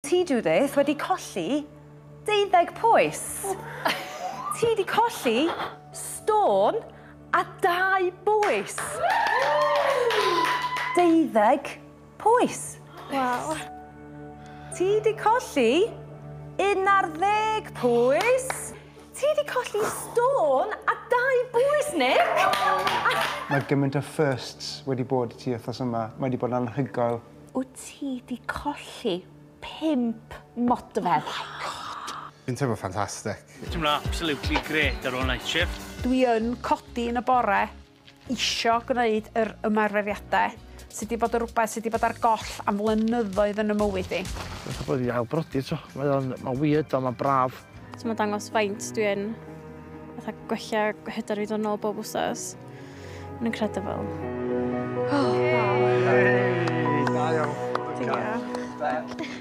Ti, Judith, wedi colli 12 pwys. Ti 'di colli stôn a 2 bwys. 12 pwys. Waw. Ti 'di colli 11 pwys. Ti 'di colli stôn a 2 bwys, Nick! Mae gymaint o firsts wedi bod i ti wythnos yma. Mae wedi bod yn anhygoel. Wyt ti 'di colli 5 modfedd. Fi'n teimlo ffantastig. Teimlo absolutely great ar ôl night shift. Dwi yn codi yn y bore isio gwneud yr ymarferiadau sy 'di bod yn rwbeth sy 'di bod ar goll am flynyddoedd yn 'y mywyd i. Fatha bod fi ail brodi eto. Mae o'n mae'n weird ond mae'n braf. So mae'n dangos faint dwi yn fatha gwella hyder fi dod nôl bob wsos. Mae'n incredible. Oh, wow. Hey, da iawn. Diolch.